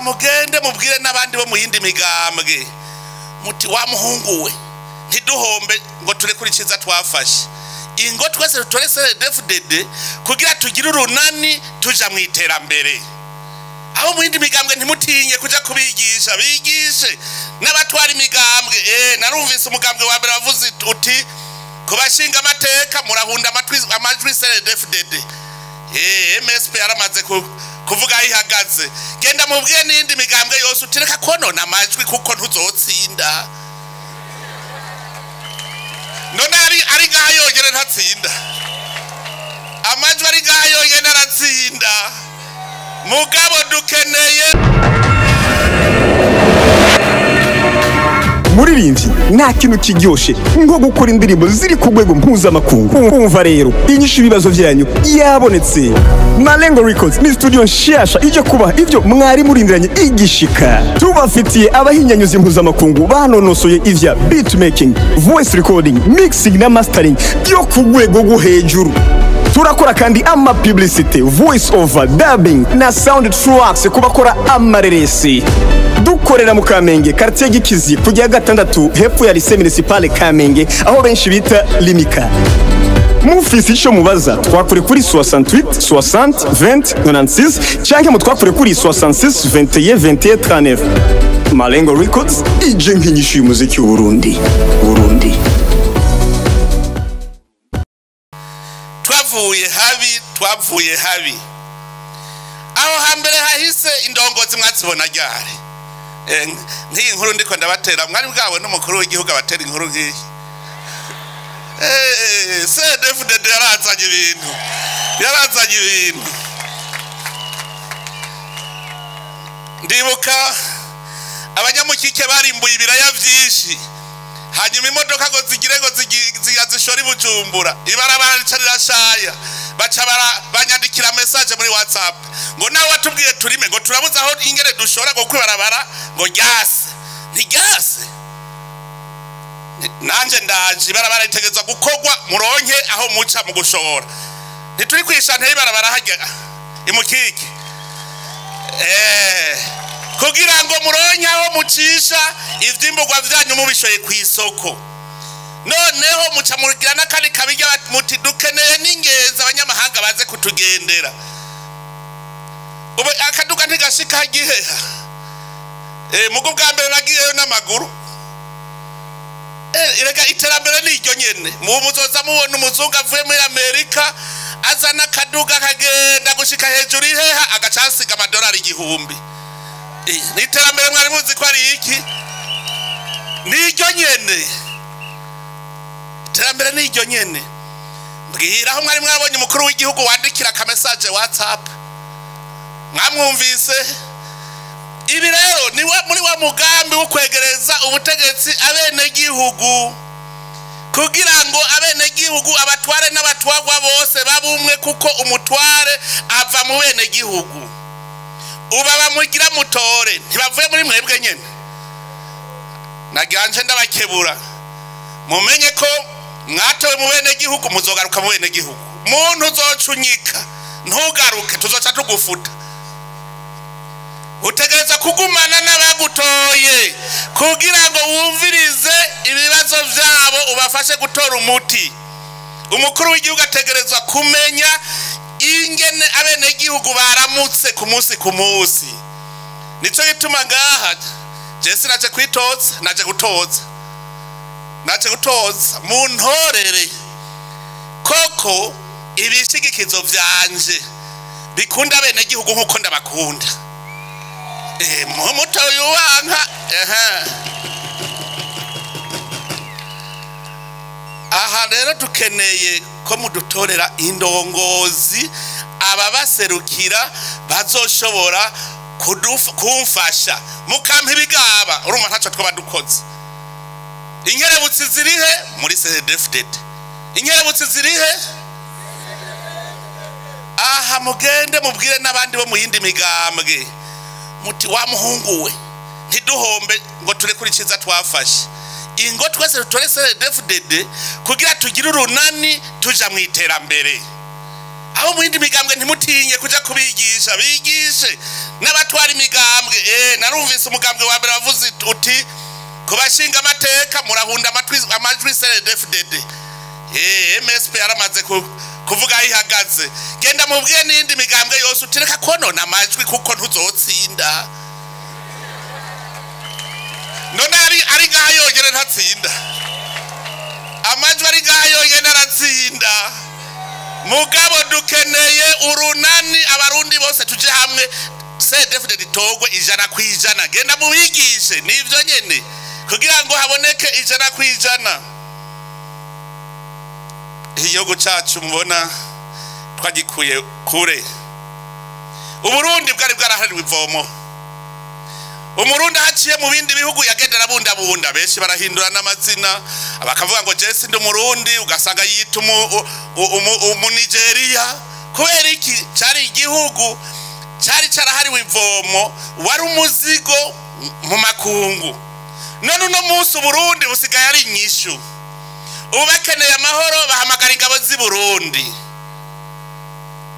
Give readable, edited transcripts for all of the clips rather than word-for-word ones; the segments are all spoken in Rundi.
Mugende mubwire n'abandi bo mu yindi migambwe muti wa muhungu we ntiduhombe ngo turekure iciza twafashe ingo twese tutore CNDD-FDD kugira tugire urunani tuja mu iterambere. Abo mu yindi migambwe ntimutinye kuja kubigisha, bigishe n'abatwara imigambwe. Narumvise umugambwe wa mbere wavuze uti kubashinga amateka murahunda amajwi CNDD-FDD. MSP yaramaze kuvuga ihagaze. Genda mubwiye n'indi migambwe yose utireka konona amajwi kuko ntuzotsinda. None ari ngaha yonyene ntatsinda. Amajwi ari ngaha yonyene aratsinda. Mugabo dukeneye muririmbyi nta kintu kiryoshe nko gukora indirimbo ziri ku rwego mpuzamakungu. Umva rero inyishu ibibazo byanyu yabonetse. Malengo Records ni studio nshasha ije kubaha ivyo mwari murindiranye igishika. Tubafitiye abahinyanyuzi mpuzamakungu banonosoye ivya beatmaking, voice recording, mixing na mastering byo ku rwego rwo hejuru. Turakora kandi ama publicity, voice over, dubbing na sound tracks kubakora amareresi. Dukorera mu Kamenge, quartier Gikizi, kujya gatandatu hepfo ya lycée municipale Kamenge, aho benshi bita Limika. Mufisi ico mubaza twakure kuri 68 60 20 96 canke mutwakure kuri 66 21 21 39. Malengo Records ije nk'inyishu y'umuziki w'u Burundi. Burundi. Twavuye habi, twavuye habi. Aho hambere hahise indongozi mwazibona ryari. Nk'iyi nkuru ndiko ndabatera mwari bwawe n'umukuru w'igihugu abatera inkuru nk'iyi. CNDD-FDD yarazanye ibintu. Yarazanye ibintu. Ndibuka abanyamukike barimbuye ibiraya vyinshi. Hanyuma imodoka ngo zigire ngo zishora ibujumbura, ibarabara rica rirashaya. Baca banyandikira message muri WhatsApp ngo nawe watubwiye turime ngo turabuze aho ingere dushora ngo kwibarabara ngo ryase. Ntiryase. Nanje ndaje ibarabara ritegezwa gukogwa muronke aho muca mu gushora. Ntituri kwishante ibarabara hajya imukike. Kugira ngo muronke aho mucisha ivyimburwa vyanyu mubishoye kw'isoko. Noneho muca mugira n'akandi kabirya muti dukeneye n'ingenzi abanyamahanga baze kutugendera. Ubu akaduka ntigashika giheha. Mugo bwa mbere nagiyeyo n'amaguru. Erega iterambere ni iryo nyene. Mu muzoza mubona umuzungu avuye muri Amerika azana akaduka kagenda gushika hejuru iheha agacasiga amadolari 1000. Iterambere mwari muzi ko ari iki? Ni iryo nyene. Iterambere ni iryo nyene. Mbwira aho mwari mwabonye umukuru w'igihugu wandikira ka message WhatsApp. Mwamwumvise? Ibi rero ni muri wa mugambi wo kwegereza ubutegetsi abenegihugu kugira ngo abenegihugu abatware n'abatwagwa bose babumwe, kuko umutware ava mu benegihugu. Uba bamugira mutore ntibavuye muri mwebwe nyene. Naganje ndabakebura mumenye ko mwatowe mu benegihugu muzogaruka mu benegihugu. Muntu uzocunyika ntugaruke, tuzoca tugufuta. Utegereza kugumana n'abagutoye kugira ngo wumvirize ibibazo vyabo ubafashe gutora umuti. Umukuru w'igihugu ategerezwa kumenya ingene abenegihugu baramutse ku munsi ku munsi. Nico gituma ngaha je sinaje kwitoza, naje gutoza. Naje gutoza muntorere koko Ibishigikizo vyanje bikunda bene gihugu nkuko ndabakunda. Muto yuwanka aha rero dukeneye ko mudutorera indongozi ababaserukira bazoshobora kumfasha mukampa ibigaba. Urumva ntaco twaba dukoze. Inkerebutsi zirihe muri CNDD-FDD? Inkerebutsi zirihe? Aha mugende mubwire n'abandi bo mu yindi migambwe muti wa muhungu we ntiduhombe ngo turekure iciza twafashe. Ingo twese dutore CNDD-FDD kugira tugire urunani tuja mu iterambere. Abo mu yindi migambwe ntimutinye kuja kubigisha, bigishe n'abatwara imigambwe. Narumvise umugambwe wa mbere wavuze uti kubashinga amateka murahunda amajwi CNDD-FDD. MSP yaramaze kuvuga aho ihagaze. Genda mubwiye n'iyindi migambwe yose utireka konona amajwi kuko ntuzotsinda. None ari ngaha yonyene ntatsinda. Amajwi ari ngaha yonyene aratsinda. Mugabo dukeneye urunani, abarundi bose tuje hamwe CNDD-FDD itogwe 100%. Genda mubigishe nivyo nyene kugira ngo haboneke 100%. Igihugu cacu mubona twagikuye kure. Uburundi bwari bwarahariwe ivomo. Umurundi haciye mu bindi bihugu yagenda arabundabunda, benshi barahindura n'amazina, bakavuga ngo Jesse ndi umurundi, ugasanga yita umunigeria. Kubera iki? Cari igihugu cari carahariwe ivomo, wari umuzigo mu makungu. None uno munsi Uburundi busigaye ari inyishu. Ubu bakeneye amahoro bahamagara ingabo z'i Burundi.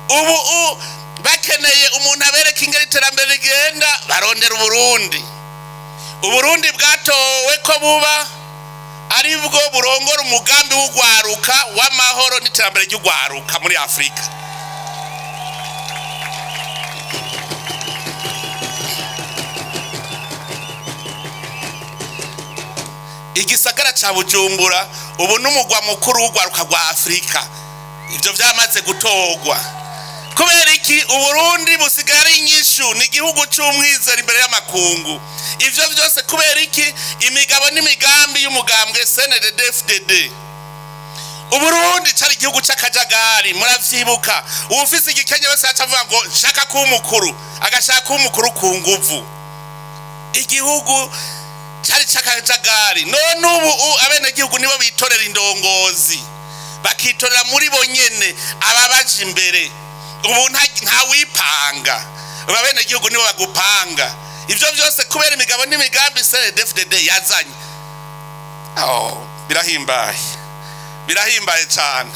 Ubu bakeneye umuntu abereka ingene iterambere rigenda, barondera Uburundi. Uburundi bwatowe ko buba ari bwo burongora umugambi w'ugwaruka w'amahoro n'iterambere ry'ugwaruka muri Afrika. Igisagara ca Bujumbura ubu n'umugwa mukuru w'ugwaruka rwa Afrika. Ivyo vyamaze gutogwa. Kubera iki? Uburundi busigaye ari inyishu, ni igihugu c'umwizero imbere y'amakungu. Ivyo vyose kubera iki? Imigabo n'imigambi y'umugambwe CNDD-FDD. Uburundi cari igihugu c'akajagari, muravyibuka. Uwufise igikenye wese aca avuga ngo nshaka kuba umukuru, agashaka kuba umukuru ku nguvu. Igihugu cari c'akajagari. None ubu abenegihugu nibo bitorera indongozi, bakitorera muri bo nyene ababaje imbere. Ubu ntawipanga, abenegihugu nibo bagupanga. Ivyo vyose kubera imigabo n'imigambi CNDD-FDD yazanye. Birahimbaye, birahimbaye cyane.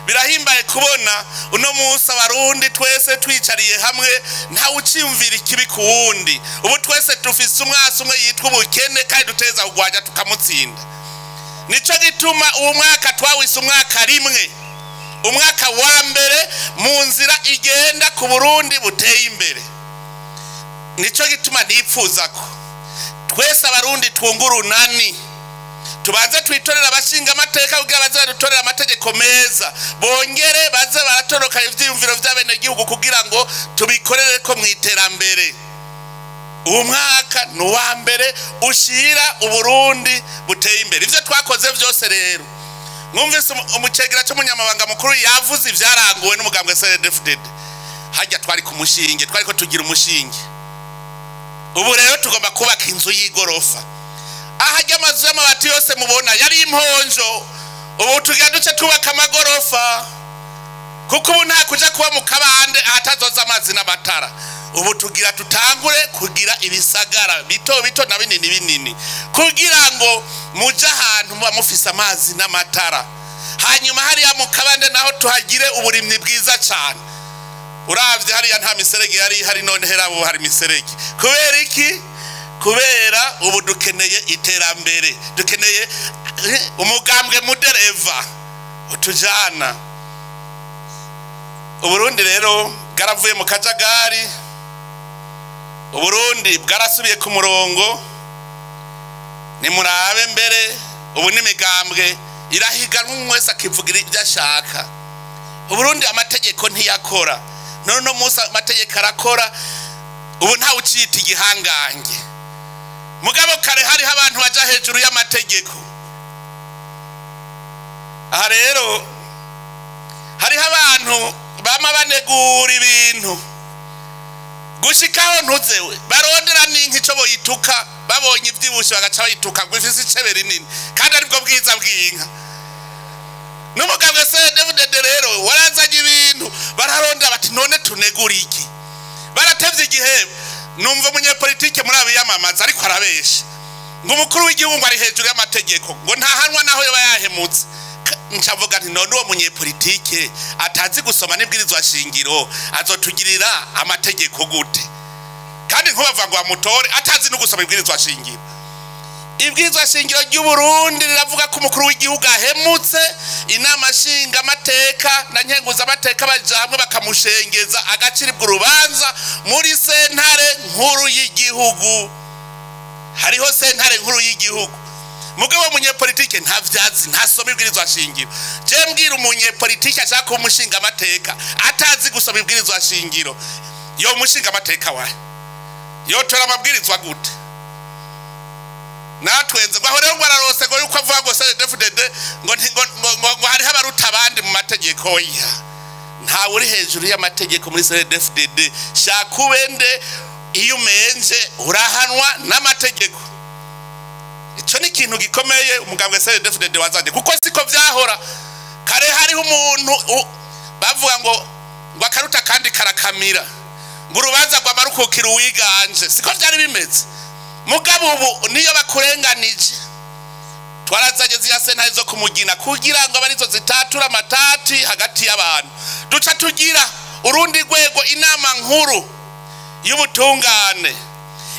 Birahimbaye kubona uno munsi abarundi twese twicariye hamwe, ntawe uciyumvira ikibi ku wundi. Ubu twese dufise umwasi umwe yitwa ubukene, kandi duteza kugwanya tukamutsinda. Nico gituma uwo mwaka twawise umwaka rimwe, umwaka wa mbere mu nzira igenda ku Burundi buteye imbere. Nico gituma nipfuza ko twese abarundi twungura urunani, tubanze twitorera abashinga amateka kugira baze badutorera amategeko meza, bongere baze baratoroka ivyiyumviro vy'abenegihugu kugira ngo tubikorere ko mu iterambere. Uwo mwaka ni uwa mbere ushira Uburundi buteye imbere. Ivyo twakoze vyose rero, mwumvise umucegera c'umunyamabanga mukuru yavuze ivyaranguwe n'umugambwe CNDD-FDD. Harya twari ku mushinge, twariko tugira umushinge. Ubu rero tugomba kubaka inzu y'igorofa. Ahajya amazu y'amabati yose mubona yari imponjo, ubu tugira duce twubaka amagorofa, kuko ubu nta kuja kuba mu kabande ahatazoza amazi n'amatara. Ubu tugira tutangure kugira ibisagara bito bito na binini binini, kugira ngo muje ahantu muba mufise amazi n'amatara. Hanyuma hariya mu kabande naho tuhagire uburimyi bwiza cyane. Uravye hariya nta miserege yari hari, none hera ubu hari miserege. Kubera iki? Kubera ubu dukeneye iterambere, dukeneye umugambwe mudereva utujana. Uburundi rero bwaravuye mu kajagari, Uburundi bwarasubiye ku murongo. Nimurabe mbere ubu n'imigambwe irahiganwa, umwe wese akivugira ibyo ashaka. Uburundi amategeko ntiyakora, none uno munsi amategeko arakora. Ubu ntawe uciyita igihangange, mugabo kare hariho abantu baja hejuru y'amategeko. Aha rero hariho abantu bama banegura ibintu gushikaho ntuzewe barondera n'inka ico boyituka, babonye ivyibushe bagaca bayituka ngo ifise icebe rinini, kandi aribwo bwiza bw'inka. N'umugambwe CNDD-FDD rero warazanye ibintu, bararondera bati none tunegura iki? Baratevye igihe numva umunyepolitike muri abiyamamaza ariko arabesha ngo umukuru w'igihugu ngo ari hejuru y'amategeko, ngo ntahanwa naho yoba yahemutse. Ncavuga nti none uwo munyepolitike atazi gusoma n'ibwirizwa shingiro azotugirira amategeko gute? Kandi nkubavuga ngo bamutore atazi no gusoma ibwirizwa shingiro. Ibwirizwa shingiro ry'u Burundi riravuga ko umukuru w'igihugu ahemutse, inama nshinga amateka na nkenguza amateka baja hamwe bakamushengeza, agaciribwa urubanza muri sentare nkuru y'igihugu. Hariho sentare nkuru y'igihugu. Mugabo umunyepolitike ntavyazi, ntasoma ibwirizwa shingiro. Je mbwira umunyepolitike ashaka kuba umushinga amateka atazi gusoma ibwirizwa shingiro, yo umushinga amateka wahe yotora amabwirizwa gute? Natwenze ngo aho rero ngo ararose ngo yuko avuga ngo CNDD-FDD ngo ngo hariho abaruta abandi mu mategeko. Ya ntawe uri hejuru y'amategeko muri CNDD-FDD. Shaka ubende, iyo umenje urahanwa n'amategeko. Ico ni ikintu gikomeye umugambwe CNDD-FDD wazanye, kuko siko vyahora kare. Hariho umuntu bavuga ngo akaruta kandi karakamira, ngo urubanza rwamarukukira uwiganje. Siko vyari bimeze. Mugabo ubu niyo bakurenganije, twarazanye ziya sentare zo kumugina kugira ngo abarizo zitatura amatati hagati y'abantu. Duca tugira urundi rwego, inama nkuru y'ubutungane.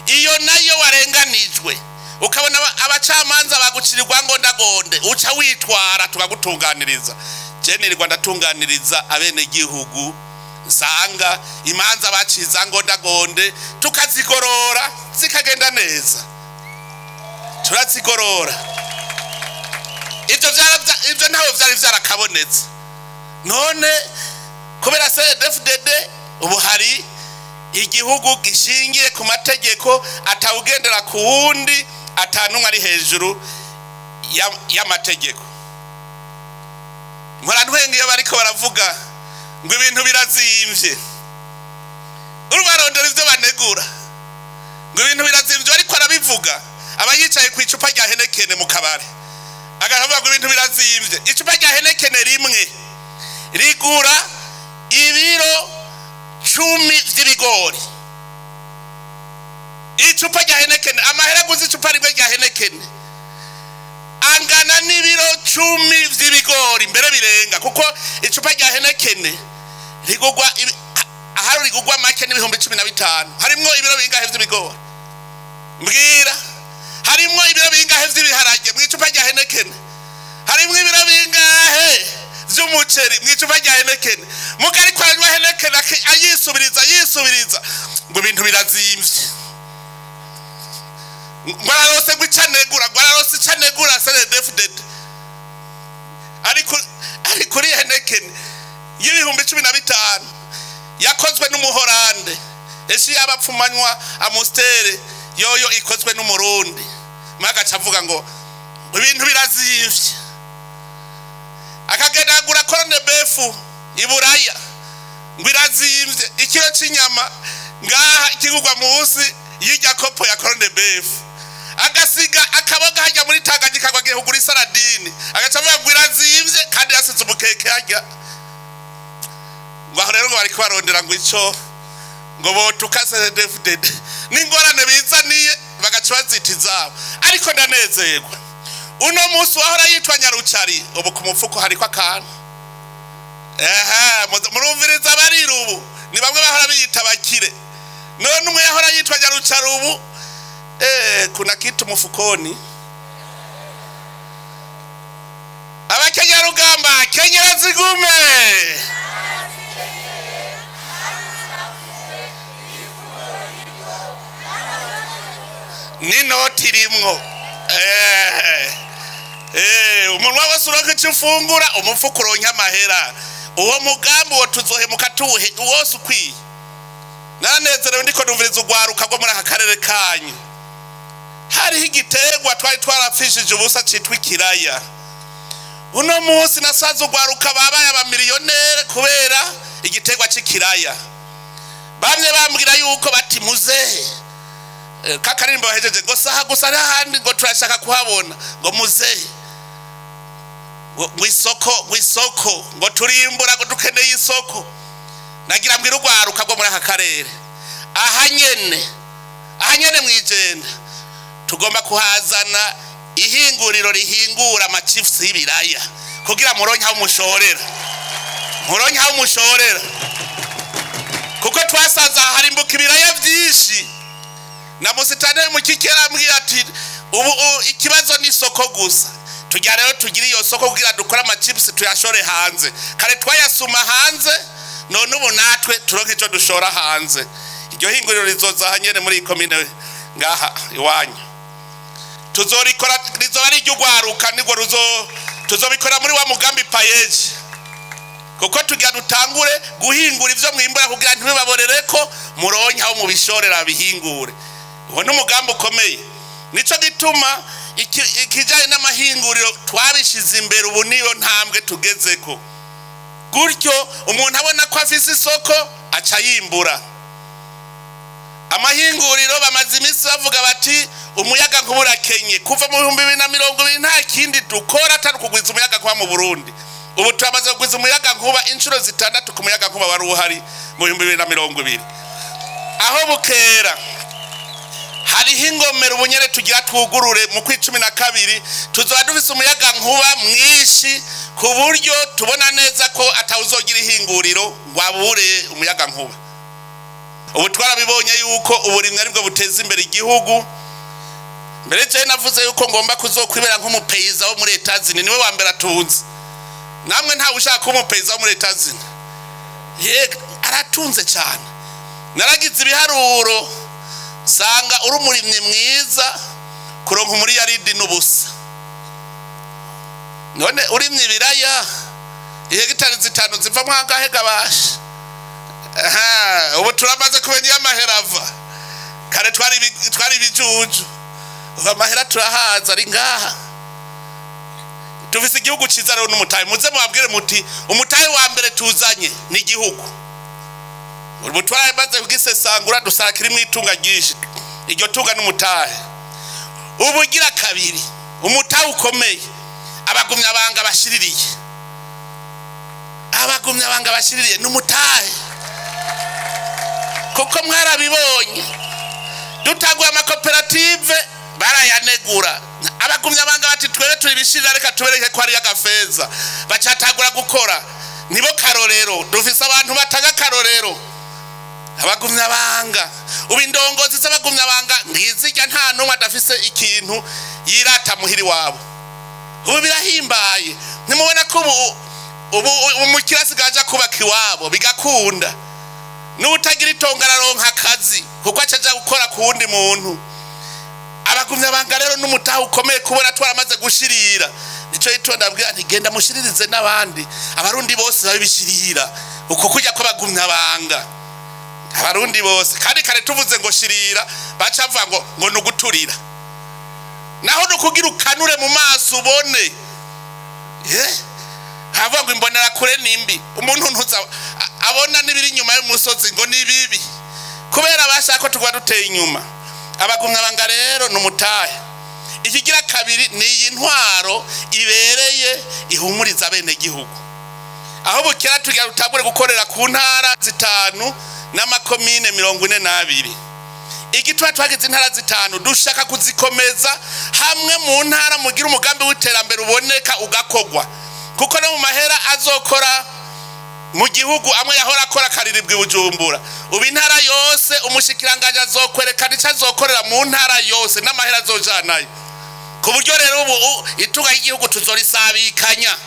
Iyo nayo warenganijwe ukabona abacamanza bagucirirwa ngo ndagonde, uca witwara tukagutunganiriza. Je nirirwa ndatunganiriza abenegihugu, nsanga imanza baciza ngo ndagonde tukazigorora zikagenda neza, turazigorora. Ivyo ivyo ntawe vyari vyarakabonetse. None kubera CNDD-FDD ubu hari igihugu gishingiye ku mategeko, atawugendera ku wundi, atanumwe ari hejuru y'amategeko. Mpora ntwenga iyo bariko baravuga ngo ibintu birazimvye, urubarondera ivyo banegura ngo ibintu birazimvye, ariko arabivuga aba yicaye ku icupa rya Heineken mu kabare, agavuga ngo ibintu birazimvye. Icupa rya Heineken rimwe rigura ibiro 10 vy'ibigori. Icupa rya Heineken, amahera aguze icupa rimwe rya Heineken angana n'ibiro 10 vy'ibigori, mbere birenga, kuko icupa rya Heineken rigugwa ahari rigugwa make n'ibihumbi 15. Harimwo ibiro bingahe vy'ibigori? Mbwira, harimwo ibiro bingahe vy'ibiharage mu icupa rya Heineken? Harimwo ibiro bingahe vy'umuceri mu icupa rya Heineken? Mugari ko anywa Heineken ayisubiriza yisubiriza ngo ibintu birazimvye, ngo ararose ngo icanegura, ngo ararose icanegura CNDD-FDD ari kuri Heineken y'ibihumbi 15 yakozwe n'umuhorande. Ese yabapfumanywa Amstel yoyo ikozwe n'umurundi, magaca avuga ngo ibintu birazimvye. Akagenda agura corne beef iburaya ngo irazimvye, ikiro c'inyama ngaha kigugwa munsi y'irya kopo ya corne beef. Agasiga akaboga hajya muri Tanganyika ngo agiye kugura isaradini, agaca avuga ngo irazimvye kandi yasize umukeke hajya. Ngo aho rero ngo bariko barondera ngo ico ngo botuka CNDD-FDD n'ingorane bizaniye bagaca bazita izabo. Ariko ndanezerwa uno munsi wahora yitwa Nyarucari ubu ku mufuko hariko akantu. Ehe, murumviriza abarira ubu ni bamwe bahora biyita abakire. None umwe yahora yitwa Nyarucari ubu kuna kitu mufukoni. Abakenyarugamba, kenyera zigume. Ni noti rimwo. Umunwa wose uronka ico ufungura, umufuko uronka amahera. Uwo mugambi wo tuzohemuka tuwuhe wose ukwiye. Naranezerewe ndiko numviriza urwaruka rwo muri aka karere kanyu. Hariho igiterwa twari twarapfishije ubusa citwa ikiraya. Uno munsi nasanze urwaruka babaye abamiliyonere kubera igiterwa c'ikiraya. Bamwe bambwira yuko bati muzehe, kakaririmbo bahejeje ngo saha gusa n'ahandi ngo turashaka kuhabona, ngo muzehe ngo isoko, ngo isoko, ngo turimbura, ngo dukeneye isoko. Nagira mbwira urwaruka rwo muri aka karere, aha nyene mwijenda tugomba kuhazana ihinguriro rihingura amachips y'ibiraya kugira muronke aho mushorera, muronke aho mushorera, kuko twasanze aha harimbuka ibiraya vyinshi. Na musitanteri mu kikera ambwira ati ubu ikibazo ni isoko gusa, tujya rero tugira iyo soko kugira dukore amachips tuyashore hanze. Kare twayasuma hanze, none ubu natwe turonke ico dushora hanze. Iryo hinguriro rizoza aha nyene muri komine ngaha iwanyu, tuzorikora, rizoba ari iry'urwaruka, nirwo tuzobikora muri wa mugambi payeje, kuko tugira dutangure guhingura ivyo mwimbura kugira ntibibaborereko, muronke aho mubishorera bihingure. Uwo ni umugambi ukomeye. Nico gituma ikijanye n'amahinguriro twabishize imbere, ubu niyo ntambwe tugezeko. Gutyo umuntu abona ko afise isoko aca yimbura. Amahinguriro bamaze iminsi bavuga bati umuyaga nkuba urakenye. Kuva mu 2020 nta kindi dukora atari ukugwiza umuyaga nkuba mu Burundi. Ubu turamaze kugwiza umuyaga nkuba inshuro 6 ku muyaga nkuba wari uhari mu 2020. Aho bukera hariho ingomero ubunyere tugira twugurure mu kwi 12, tuzoba dufise umuyaga nkuba mwinshi ku buryo tubona neza ko atawuzogira ihinguriro ngo abure umuyaga nkuba. Ubu twarabibonye yuko uburimyi aribwo buteza imbere igihugu. Mbere je navuze yuko ngomba kuzokwibera nk'umupeyiza wo muri Etazini, niwe wa mbere atunze. Namwe ntawe ushaka kuba umupeyiza wo muri Etazini. Yego aratunze cyane. Naragize ibiharuro sanga uri umurimyi mwiza kuronka umuriyaridi n'ubusa. None urimye ibiraya ihegitari 5 zivamwo angahe gabasha? Aha, ubu turamaze kumenya iyo amahera ava. Kare twari ibijuju, ubu amahera turahaza ari ngaha. Tufise igihugu ciza rero n'umutahe. Muze mubabwire muti umutahe wa mbere tuzanye ni igihugu. Ubu twaramaze kugisesangura dusanga kirimwo itunga ryinshi. Iryo tunga n'umutahe. Ubugira kabiri, umutahe ukomeye, abagumya banga bashiririye. Abagumya banga bashiririye n'umutahe. Kuko mwarabibonye dutaguye amakoperative barayanegura. Abagumya banga bati twebwe turi bishirira, reka tubereke ko ari agafeza. Bacatagura gukora. Nibo karorero, dufise abantu bataga karorero. Abagumya banga, ubu indongozi z'abagumya banga ntizijya, nta numwe adafise ikintu yirata muhiri wabo. Ubu birahimbaye. Ntimubona ko ubu umukira asigaje kubaka iwabo bigakunda. N'utagira itongo araronka akazi kuko acaja gukora ku wundi muntu. Abagumya banga rero n'umutahe ukomeye kubona twaramaze gushirira. Nico gituma ndabwira nti genda mushiririze n'abandi, abarundi bose babishirira uko kujya kw'abagumya banga. Abarundi bose kandi kare tuvuze ngo shirira baca bavuga ngo nuguturira. Naho nukugira ukanure mu maso ubone. Havuga ngo imbonera kure nimbi. Umuntu ntuza abona nibiri inyuma y'umusozi ngo ni bibi, kubera bashaka ko tugwa duteye inyuma. Abagumya banga rero n'umutahe. Ikigira kabiri ni iyi ntwaro ibereye ihumuriza bene gihugu. Aho bukera tugira rutagure gukorera ku ntara 5 n'amakomine 42. Igitwa twagize intara 5 dushaka kuzikomeza hamwe mu ntara mugira umugambi w'iterambere uboneka ugakogwa. Kuko no mu mahera azokora mu gihugu amwe yahora akora kariribwa Bujumbura. Ubu intara yose umushikiranganje azokwerekana ico azokorera mu ntara yose n'amahera azojanayo. Ku buryo rero ubu itunga y'igihugu tuzorisabikanya.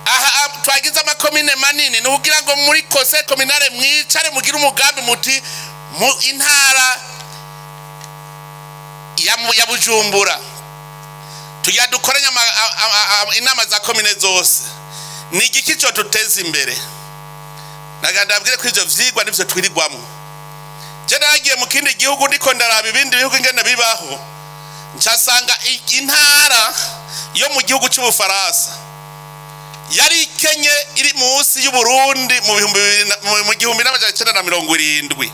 Aha twagize amakomine manini ni kugira ngo muri conseil communale mwicare mugire umugambi muti mu intara ya Bujumbura tujya dukoranya inama za komine zose. Ni igiki cyo duteza imbere? Nagandabwire ko ivyo vyigwa nivyo twirigwamo. Je naragiye mu kindi gihugu ndiko ndaraba ibindi bihugu ingene bibaho, ncasanga intara yo mu gihugu cy'Ubufaransa yari ikenye iri munsi y'u Burundi mu 1970.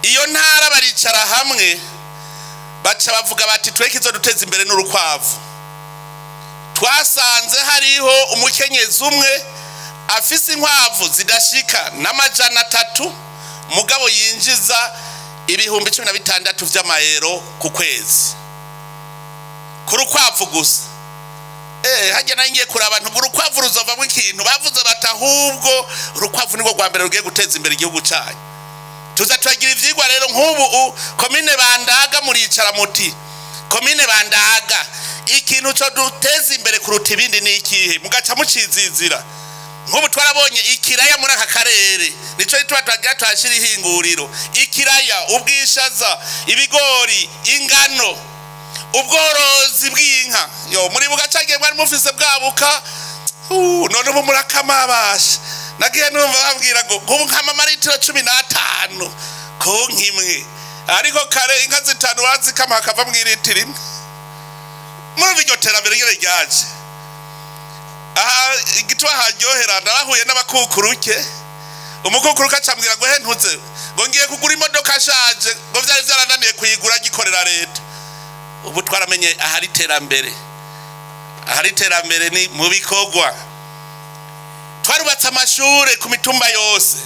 Iyo ntara baricara hamwe baca bavuga bati tweke izo duteza imbere n'urukwavu. Twasanze hariho umukenyezi umwe afise inkwavu zidashika n'300 mugabo yinjiza 16,000 vy'amayero ku kwezi ku rukwavu gusa. Hajya nangiye kuraba abantu urukwavu ruzovamwo ikintu, bavuze bati ahubwo urukwavu nirwo rwa mbere rugiye guteza imbere igihugu cyanyu. Tuza turagira ivyigwa rero nk'ubu komine Bandaga muricara muti komine Bandaga ikintu cyo duteza imbere kuruta ibindi ni ikihe? Mugaca mucizizira. Nk'ubu twarabonye ikiraya muri aka karere, nico gituma twagira tuhashira ihinguriro. Ikiraya, ubwishaza, ibigori, ingano, ubworozi bw'inka. Yo muri bugacagiye mwari mufise bwabuka, none ubu murakamabasha. Nagiye numva bambwira ngo nk'ubu nkama amaritiro 15 ku nkimwe, ariko kare inka zitanu bazikama hakava mw'iritiro imwe. Muri iryo terambere nyene ryaje aha igitwa haryohera. Narahuye n'abakukuruke, umukukuruke acambwira ngo he ntuze ngo ngiye kugura imodoka ashaje, ngo vyari vyarananiye kuyigura gikorera leta. Ubu twaramenye ahari terambere. Ahari terambere ni mu bikorwa. Twarubatse amashure ku mitumba yose.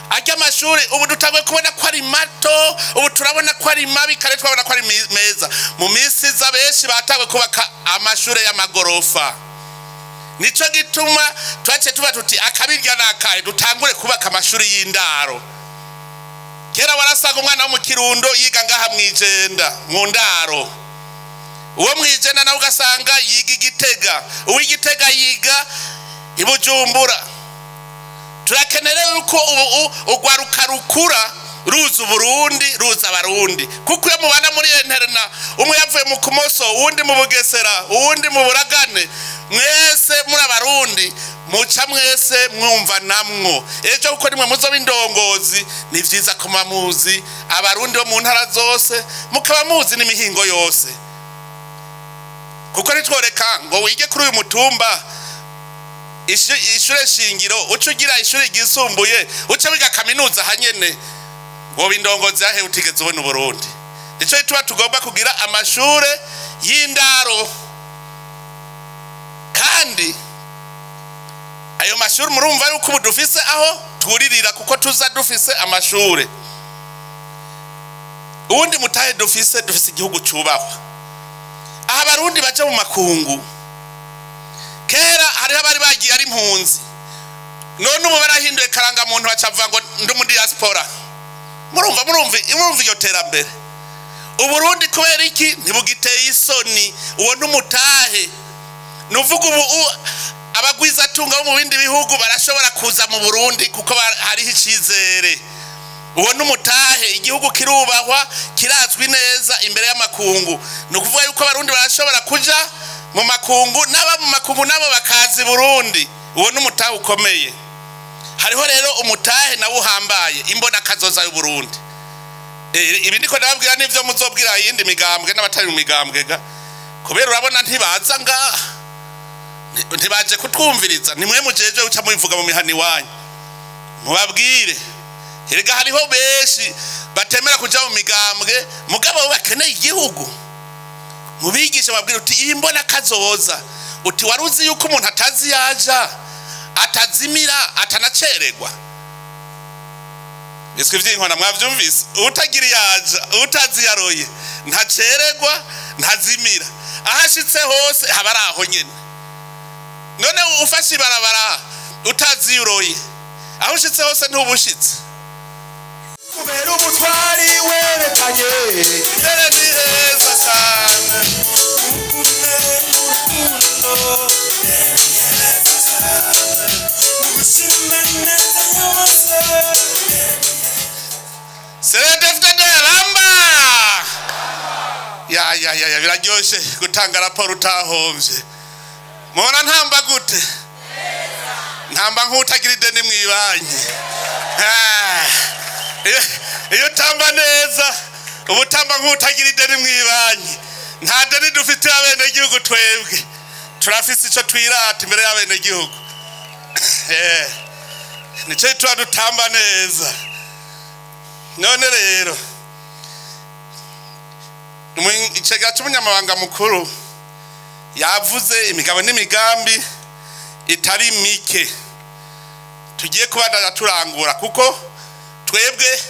Ajya amashure ubu dutangwe kubona ko ari mato, ubu turabona ko ari mabi, kare twabona ko ari meza. Mu minsi za benshi batangwe kubaka amashure y'amagorofa. Nico gituma twace tuba tuti akabirya nakahe dutangure kubaka amashuri y'indaro. Kera warasanga umwana wo mu Kirundo yiga ngaha mwijenda mu ndaro, uwo mwijenda nawe ugasanga yiga Igitega, uw'Igitega yiga Ibujumbura. Turakenera yuko ubu ugwaruka rukura ruza Burundi, ruza Abarundi, kuko iyo mubana muri interna umwe yavuye mu Kumoso, uwundi mu Bugesera, uwundi mu Buragane, mwese muri Abarundi muca mwese mwumva namwo. Ejo kuko nimwe muzo b'indongozi, ni vyiza kuma muzi Abarundi bo mu ntara zose, mukaba muzi n'imihingo yose. Kuko nitworeka ngo wige kuri uyu mutumba ishure shingiro, uca ugira ishure ryisumbuye, uca wiga kaminuza hanyene, ngo b'indongozi yahe utigeze ubona Uburundi. Nico gituma tugomba kugira amashure y'indaro. Kandi ayo mashuri murumva yuko ubu dufise aho turirira, kuko tuza dufise amashure. Ubundi mutahe dufise igihugu cubahwa. Aha Abarundi baje mu makungu. Kera hariho abari bagiye ari impunzi, none ubu barahinduye karanga muntu bacavuga ngo ndi mu diaspora. Murumva iryo terambere. Uburundi kubera iki ntibugiteye isoni? Uwo n'umutahe. Nuvuga ubu abagwiza tunga bo mu bindi bihugu barashobora kuza mu Burundi kuko hariho icizere. Uwo n'umutahe, igihugu kirubahwa, kirazwi neza imbere y'amakungu. Ni ukuvuga yuko Abarundi barashobora kuja mu makungu, n'aba mu makungu nabo bakaza Burundi. Uwo n'umutahe ukomeye. Hariho rero umutahe nawo uhambaye, imbona kazoza y'u Burundi. Ibi ndiko ndababwira nivyo muzobwira yindi migambwe n'abatari mu migambwe ga. Kubera urabona ntibaza ngaha, ntibaje kutwumviriza, nimwe mujeje uca mubivuga mu mihani wanyu mubabwire. Erega hariho benshi batemera kuja mu migambwe mugabo bakeneye igihugu. Mubigisha babwire uti iyi mbona kazoza, uti waruzi yuko umuntu atazi yaja, atazimira, atanaceregwa. Biswe vy'inkona mwavyumvise, utagira yaja, utazi yaroye, ntaceregwa, ntazimira. Ahashitse hose haba ari aho nyene. None ufashe ibarabara utazi uroye, aho ushitse hose ntubushitse. Kubera ubutwari werekanye, mbere ni heza cyane. CNDD-FDD ramba. Ya ya ya biraryoshe gutanga raporo utahomvye. Mubona ntamba gute? Ntamba nk'utagira ideni mw'ibanki. Iyo utamba neza uba utamba nk'utagira ideni mw'ibanki. Nta deni dufitiye abenegihugu twebwe, turafise ico twirata imbere y'abenegihugu. Nico tuba dutamba neza. None rero icegera c'umunyamabanga mukuru yavuze imigabo n'imigambi itari mike tugiye kubandanya turangura, kuko twebwe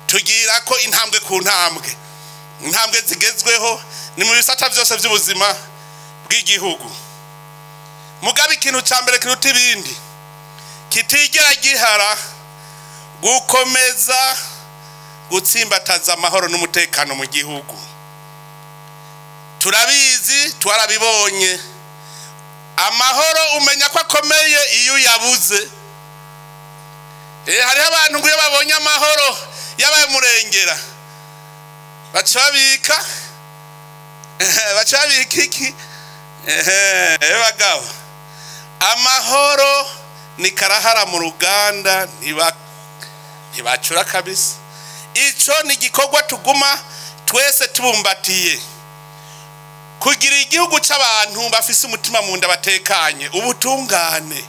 tugira ko intambwe ku ntambwe, intambwe zigezweho ni mu bisata byose by'ubuzima bw'igihugu. Mugabe ikintu ca mbere kiruta ibindi kitigera gihara, gukomeza gutsimbataza amahoro n'umutekano mu gihugu. Turabizi, twarabibonye, amahoro umenya ko akomeye iyo uyabuze. Hariho abantu ngo iyo babonye amahoro yabaye murengera baca babika iki? Bagabo, amahoro ni karahara mu ruganda, ntibacura kabisa. Ico ni igikorwa tuguma twese tubumbatiye, kugira igihugu c'abantu bafise umutima mu nda batekanye. Ubutungane,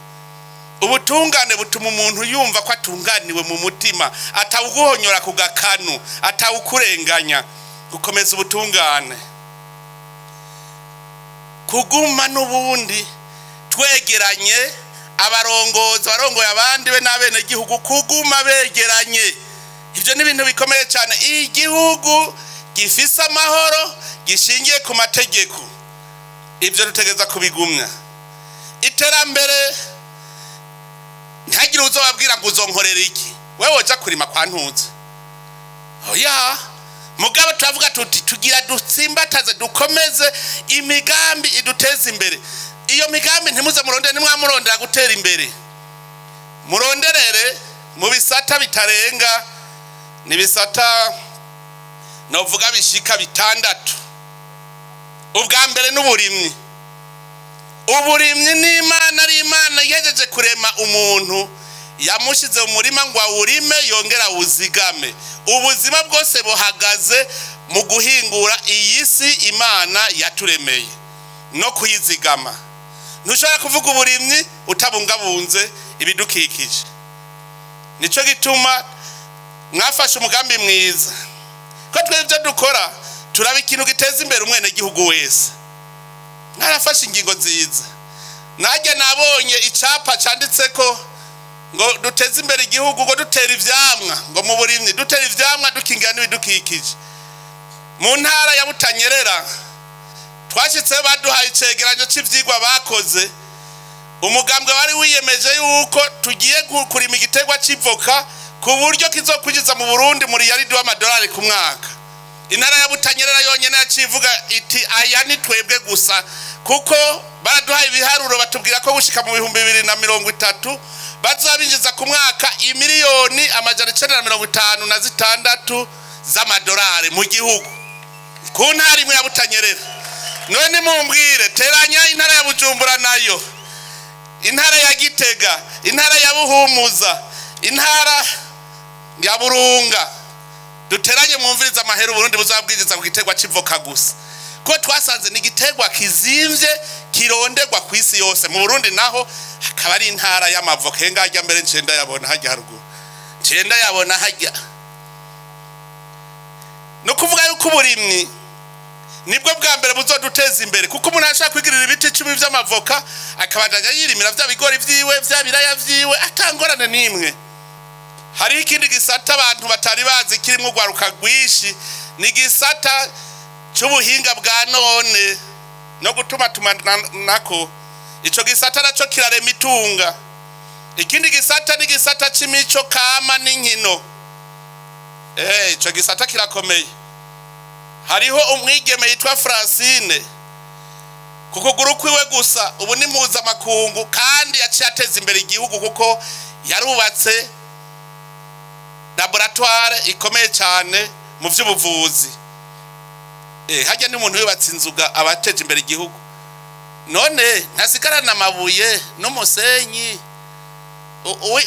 ubutungane butuma umuntu yumva ko atunganiwe mu mutima, atawuguhonyora ku gakanu, atawukurenganya. Gukomeza ubutungane, kuguma n'ubundi twegeranye, abarongozi barongoye abandi be n'abenegihugu kuguma begeranye. Ivyo ni ibintu bikomeye cyane. Igihugu gifise amahoro gishingiye ku mategeko, ivyo dutegereza kubigumya. Iterambere, ntihagire uzobabwira ngo uzonkorera iki, wewe woja kurima kwa ntuze. Oya, mugabo turavuga tuti tugira dutsimbataze, dukomeze imigambi iduteza imbere. Iyo migambi ntimuze murondere, nimwamurondera gutera imbere, muronderere mu bisata bitarenga, ni bisata novuga bishika 6. Ubwa mbere n'uburimyi. Uburimyi ni Imana, ari Imana yejeje kurema umuntu, yamushize mu murima ngo awurime yongera awuzigame. Ubuzima bwose buhagaze mu guhingura iyi si Imana yaturemeye no kuyizigama. Ntushobora kuvuga uburimyi utabungabunze ibidukikije. Nico gituma mwafashe umugambi mwiza, ko twebwe ibyo dukora turaba ikintu giteza imbere umwenegihugu wese. Narafashe ingingo nziza, najye nabonye icapa canditse ko ngo duteze imbere igihugu, ngo dutera ivyamwa, ngo mu burimyi dutera ivyamwa dukingira n'ibidukikije. Mu ntara ya Butanyerera twashitse baduhaye icegeranyo c'ivyigwa bakoze. Umugambwe wari wiyemeje yuko tugiye kurima igiterwa c'ivoka ku buryo kizokwinjiza mu Burundi muri yaridi w'amadolari ku mwaka. Intara ya Butanyerera yonyene yacivuga iti aya ni twebwe gusa, kuko baraduhaye ibiharuro batubwira ko gushika mu 2030 bazabinjiza ku mwaka imiliyoni 956 z'amadolari mu gihugu ku ntara imwe ya Butanyerera. None mumbwire, teranya intara ya Bujumbura nayo, intara ya Gitega, intara ya Buhumuza, intara ya Burunga, duteranye mwumviriza amahera Burundi buzabwinjiza ku giterwa c'ivoka gusa, ko twasanze ni igiterwa kizimvye kironderwa ku isi yose. Mu Burundi naho hakaba ari intara y'amavoka. Henga hajya mbere ncenda yabona hajya haruguru, ncenda yabona hajya. No kuvuga yuko uburimyi nibwo bwa mbere buzoduteza imbere, kuko umuntu ashaka kwigirira ibiti 10 vy'amavoka akabandanya yirimira vya bigori vyiwe, vya biraya vyiwe, atangorane nimwe. Hari ikindi gisata abantu batari bazi kirimo ugwaruka rwinshi, ni gisata c'ubuhinga bwa none no gutuma nako. Ico gisata naco kirarema itunga. Ikindi gisata ni gisata c'imico kama n'inkino. Ico gisata kirakomeye. Hariho umwigeme yitwa Francine, ku kuguru kwiwe gusa ubu ni mpuzamakungu, kandi yaciye ateza imbere igihugu kuko yarubatse laboratoire ikomeye cyane mu by'ubuvuzi. Hajya n'umuntu yubatse inzuga abateje imbere igihugu. None ntasigarana amabuye n'umusenyi.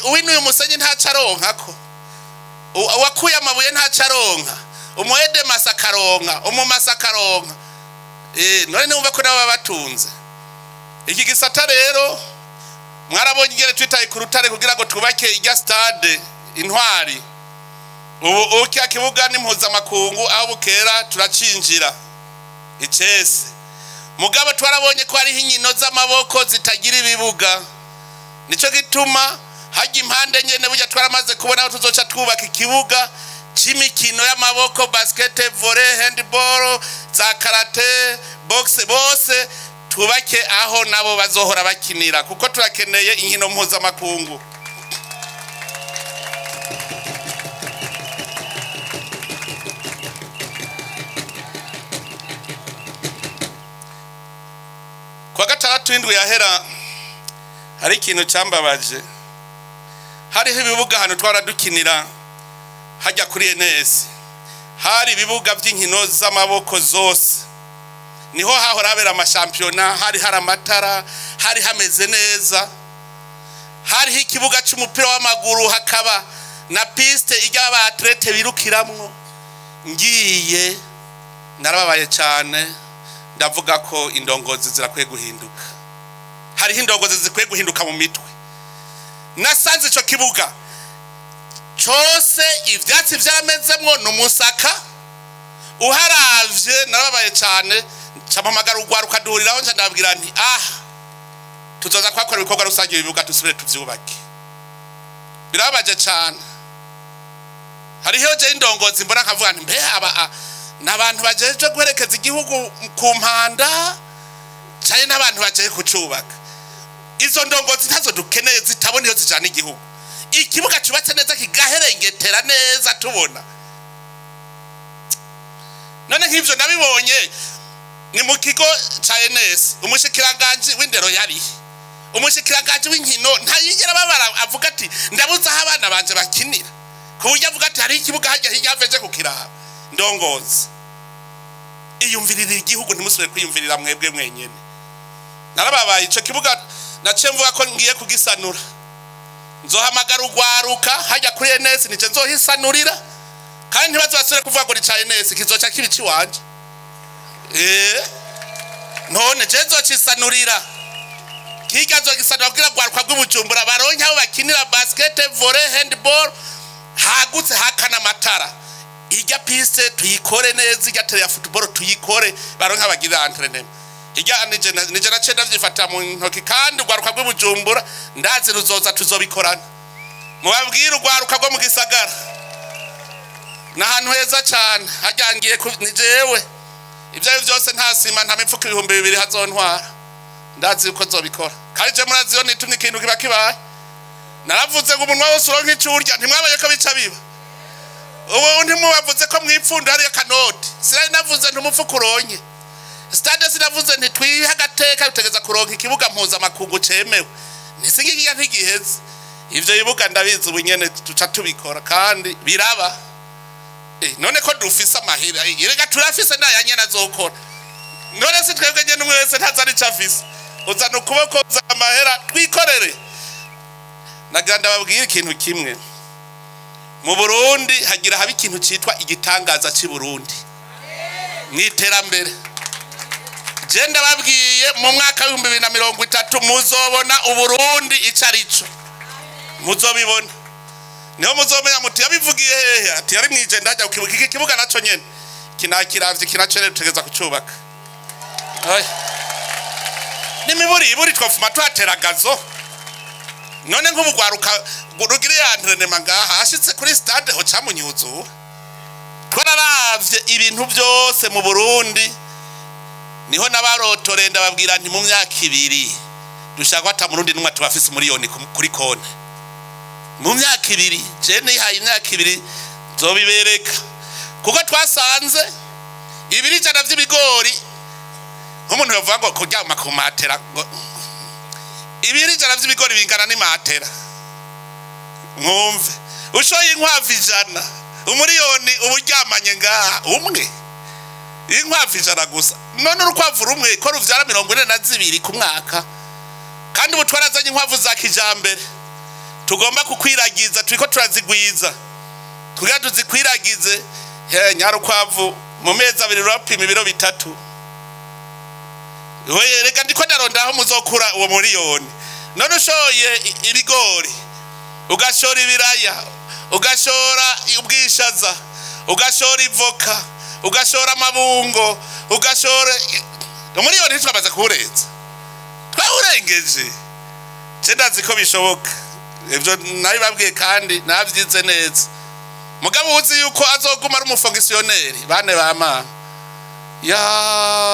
Uwinuye umusenyi ntaco aronka ko uwakuye amabuye ntaco aronka, umuhede masakaronka, umumasakaronka. None numva ko nabo babatunze. Iki gisata rero mwarabonye ingene twitaye ku rutare kugira ngo twubake irya stade Intwari. Ubu kya kibuga ni mpuzamakungu, aho bukera turacinjira icese. Mugabo twarabonye ko hariho inkino z'amaboko zitagira ibibuga, nico gituma hajya impande nyene burya twaramaze kubona aho tuzoca twubaka ikibuga c'imikino y'amaboko, basket, volley, handball, za karate, boxe, bose twubake aho nabo bazohora bakinira, kuko turakeneye inkino mpuzamakungu. Kwa gatandatu indwi yahera hari ikintu cyambabaje. Hariho ibibuga hano twaradukinira hajya kuri NS, hari ibibuga by'inkino z'amaboko zose, niho hahora habera amashampiyona, hari hari amatara, hari hameze neza, hariho ikibuga cy'umupira w'amaguru, hakaba na piste ijya aba athlete birukiramwo. Ngiye narababaye cyane, ndavuga ko indongozi zirakwiye guhinduka. Hariho indongozi zikwiye guhinduka mu mitwe. Nasanze ico kibuga cyose ivyatsi vyaramezemwo n'umusaka, uharavye narababaye cyane, mpamagara urwaruka duhuriraho, nca ndababwira nti tuzoza kwakora ibikorwa rusange, ibibuga dusubire tuvyubake. Birababaje cyane. Hariho je indongozi mbona nkavuga nti mbe aba n'abantu bajeje guherekeza igihugu ku mpanda cyane n'abantu bajeje kucubaka. Izo ndongozi ntazo dukeneye, zitabona iyo zijana igihugu. Ikibuga cyubatse neza kigaherengetera neza tubona. None nk'ivyo nabibonye ni mu kigo ca NS, umushikiranganje w'indero yari, umushikiranganje w'inkino ntayigera babara avuga ati ndabuze aho abana banje bakinira, ku buryo avuga ati hari ikibuga hajya hirya haveje kukiraba. Ndongozi iyumvirira igihugu, ntimusubire kwiyumvirira mwebwe mwenyene. Narababaye ico kibuga naciye mvuga ko ngiye kugisanura. Nzohamagara urwaruka hajya kuri NS, nije nzohisanurira, kandi ntibazobasubire kuvuga ngo ni ca NS, kizoca kiba iciwanje. None je nzocisanurira, kirya nzogisanura kugira urwaruka rw'Ibujumbura baronke aho bakinira basket, volley, handball, hagutse hakana amatara. Irya piste tuyikore neza, irya tele ya football tuyikore, baronke abagira entraînement. Irya nije naciye ndavyifata mu ntoki, kandi urwaruka rw'Ibujumbura ndazi ruzoza tuzobikorana. Mubabwire urwaruka rwo mu gisagara n'ahantu heza cyane hajyangiye ni jewe. Ibyo ari byose nta sima, nta mifuko 2000 hazontwara, ndazi uko nzobikora. Kandi je murazi yo nitumye ikintu kiba kibaye. Naravuze ngo umunwa wose uronke ico urya, ntimwabaye ko bica biba. Ubu ntimubavuze ko mwipfunda hariyo kanoti, sinari navuze ntumufuko uronke. Stade sinavuze nti twihe agateka bitegeza kuronka ikibuga mpuzamakungu cemewe, ntisingikiya ntigiheze. Ivyo bibuga ndabizi ubu nyene tuca tubikora kandi biraba. None ko dufise amahera, erega turafise naya nyene azokora. None si twebwe nyene umwe wese ntazi arico afise, uzana ukuboko, uzana amahera, twikorere. Nagira ndababwire ikintu kimwe, mu Burundi hagira haba ikintu citwa igitangaza c'i Burundi mw'iterambere. Je ndababwiye mu mwaka w'ibihumbi bibiri na mirongo itatu muzobona Uburundi ico arico, muzobibona. Niho muzomenya muti yabivugiye hehe, ati yari mwijenda hajya kukibuga. Iki kibuga naco nyene kinakiravye, kinaco tutegeza kucubaka. Nimiburi iburi twafuma twateragazo. None nk'ubugwaruka rugire ya entraînement ngaha ashitse kuri stade ho camunyuzuwe. Twararavye ibintu byose mu Burundi, niho nabarotore ndababwira nti mu myaka ibiri dushaka ata Murundi numwe tubafise miliyoni kuri konti. Mu myaka ibiri, je nihaye imyaka ibiri nzobibereka, kuko twasanze 200 vy'ibigori nk'umuntu yavuga ngo kuryama ku matera, 200 vy'ibigori bingana n'imatera. Mwumve, ushoye inkwavu 100, umuriyoni uburyamanye ngaha umwe, inkwavu 100 gusa. None urukwavu rumwe ko ruvyara 42 ku mwaka, kandi ubu twarazanye inkwavu za kijambere. tugomba kukwiragiza, turiko turazigwiza kugira tuzikwiragize. Nyarukwavu mu mezi 2 rurapima ibiro 3. Oye, reka ndiko ndaronda aho muzokura uwo miliyoni. None ushoye ibigori, ugashora ibiraya, ugashora ubwishaza, ugashora ivoka, ugashora amabungo, ugashora umuriyoni, ntitwamaze kuwurenza, twawurengeje. Je ndazi ko bishoboka, ivyo nabibabwiye kandi navyize neza. Mugabo uzi yuko azoguma ari umufonctionnaire, bane ba mama ya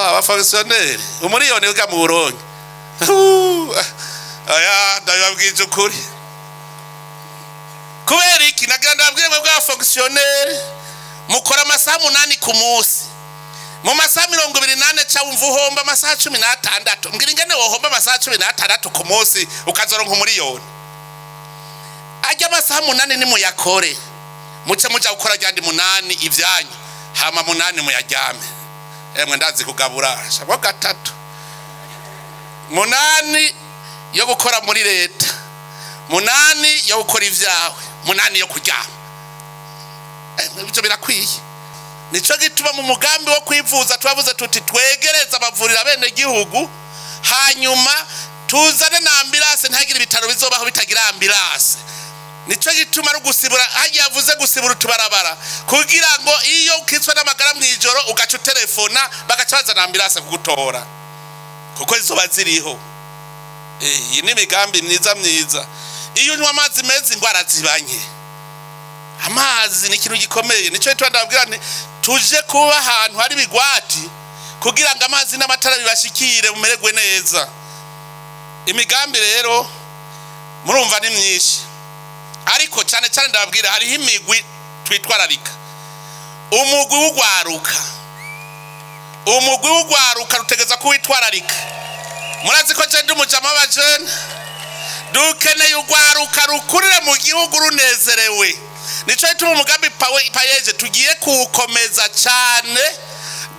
abafonctionnaire umuriyoni uga mu Burundi. Aya ndabibabwije ukuri. Kubera iki? Nagira ndababwire mwe bw'abafonctionnaire mukora amasaha 8 ku munsi, mu masaha 24 ca wumva uhomba amasaha 16. Mbwira ingene wohomba amasaha 16 ku munsi ukazoronka umuriyoni. Ajya amasaha 8 ni muyakore, muce muja gukora ryandi 8 ivyanyu, hama 8 muyaryame. Emwe ndazi kugabura shabo 3 8 yo gukora muri leta, 8 yo gukora ivyawe, 8 yo kuryama. Ibyo birakwiye. Nico gituma mu mugambi wo kwivuza twavuze tuti twegereza abavurira bene gihugu, hanyuma tuzane na ambulance, ntihagire ibitaro bizobaho bitagira ambulance. Nico gituma ari gusibura, hagiye yavuze gusibura utubarabara kugira ngo iyo ukitswe n'amagara mwijoro ugaca utelefona bagaca bazana ambulance kugutora, kuko izoba ziriho. Iyi ni imigambi myiza myiza. Iyo unywa amazi meza ingwara zibanye. Amazi ni ikintu gikomeye. Nico gituma ndababwira nti tuje kuba ahantu hari bigwati kugira ngo amazi n'amatara bibashikire mumererwe neza. Imigambi rero murumva ni myinshi, ariko cyane cyane ndababwira hariho imigwi twitwararika. Umugwi w'ugwaruka, umugwi w'ugwaruka rutegeza kuwitwararika. Murazi ko je ndi umujama w'abajene, dukeneye ugwaruka rukurire mu gihugu runezerewe. Nico gituma umugambi payeje tugiye kuwukomeza cyane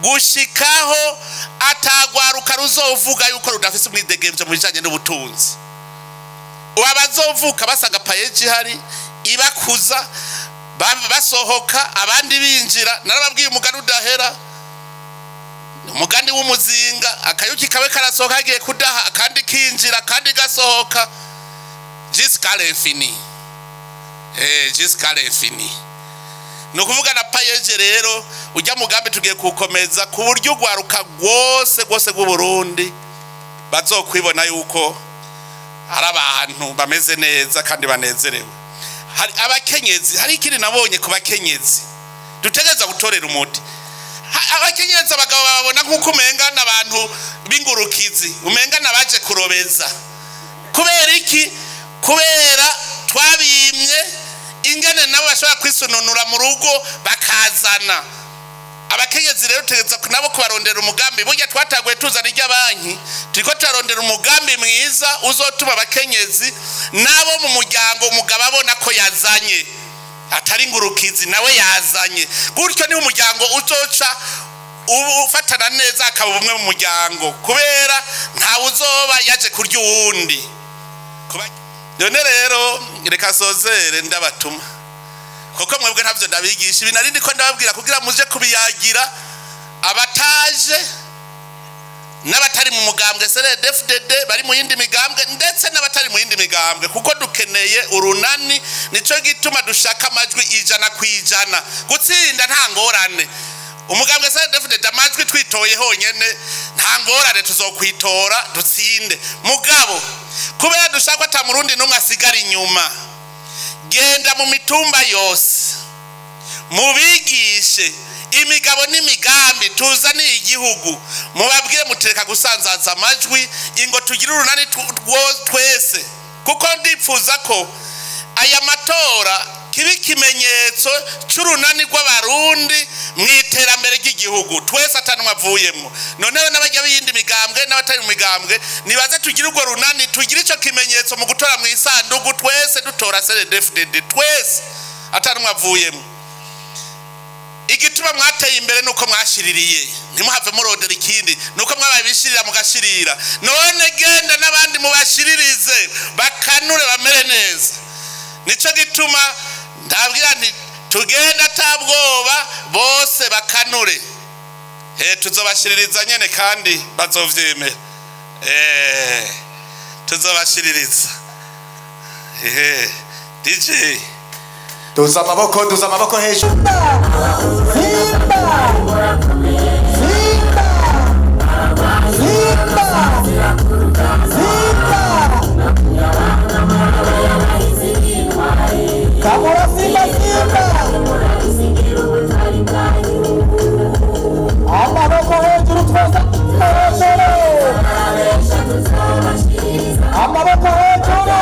gushikaho atagwaruka ruzovuga yuko rudafise umwidegemvyo mu bijanye n'ubutunzi. Abazovuka basanga payeje ihari ibakuza, basohoka abandi binjira. Narababwiye umugani udahera, umugani w'umuzinga, akayuki kawe karasohoka hagiye kudaha, akandi kinjira kandi gasohoka jusqu'à l'infini. Jusqu'à l'infini. Ni ukuvuga na payeje rero ujya mugambi tugiye kukomeza ku buryo ugwaruka rwose rwose rw'u Burundi bazokwibona yuko ari abantu bameze neza kandi banezerewe. Hari abakenyezi, hari ikindi nabonye ku bakenyezi dutegereza gutorera umuti. Abakenyezi abagabo bababona nk'uko umenga n'abantu b'ingurukizi, umenga n'abaje kurobeza. Kubera iki? Kubera twabimye ingene nabo bashobora kwisununura mu rugo bakazana. Abakenyezi rero tutegeza nabo kubarondera umugambi. Burya twataguye tuzana irya banki, turiko turarondera umugambi mwiza uzotuma abakenyezi nabo mu muryango umugabo abona ko yazanye, atari ingurukizi nawe yazanye. Gutyo ni umuryango uzoca ufatana neza akaba umwe mu muryango, kubera nta uzoba yaje kurya uwundi. None rero reka sozere ndabatuma, kuko mwebwe ntavyo ndabigisha ibi nari ndiko ndababwira kugira muje kubiyagira abataje n'abatari mu mugambwe CNDD-FDD bari mu yindi migambwe, ndetse n'abatari mu yindi migambwe, kuko dukeneye urunani. Nico gituma dushaka amajwi 100%. Gutsinda nta ngorane, umugambwe CNDD-FDD amajwi twitoye honyene nta ngorane, tuzokwitora dutsinde. Mugabo kubera dushaka ata murundi n'umwe asigara inyuma, genda mu mitumba yose mubigishe imigabo n'imigambi tuzaniye igihugu, mubabwire mutereka gusanzaza amajwi ingo tugire urunani twese. Kuko ndipfuza ko aya matora kibi kimenyetso c'urunani rw'abarundi mu iterambere ry'igihugu, twese atanumwe avuyemwo. Noneho n'abajya b'iyindi migambwe n'abatari mu migambwe nibaze tugire urwo runani, tugire ico kimenyetso mu gutora mu isandugu, twese dutora CNDD-FDD twese atanumwe avuyemwo. Igituma mwateye imbere nuko mwashiririye, ntimuhave murondera ikindi, nuko mwabaye bishirira mugashirira. None genda n'abandi mubashiririze bakanure bamere neza. Nico gituma ndabwira nti tugenda atabwoba, bose bakanure. Tuzobashiririza nyene kandi bazovyemera. Tuzobashiririza. DJ Duza amaboko, duza amaboko hejuru. Simba! Simba! Simba! Simba! Kamura Simba Simba! Amaboko hejuru twese hejuru! Amaboko hejuru!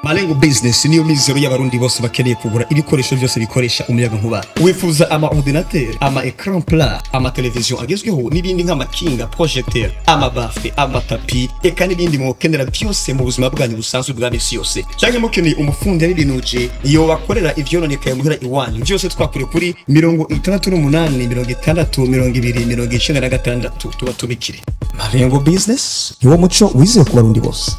Malengo Business niyo mizero y'abarundi bose bakeneye kugura ibikoresho byose bikoresha umuyaga nkuba. Wifuza ama ordinateur, ama écran plat, ama television agezweho n'ibindi nk'amakinga, projecteur, ama baffle, ama tapis, eka n'ibindi mwokenera byose mu buzima bwanyu busanzwe bwa misi yose. Canke mukeneye umufundi y'ibinuje iyo bakorera ivyononekaye muhira iwanyu, byose twakure kuri 68 60 20 96 tubatumikire. Malengo Business niwo muco wizeye ku barundi bose.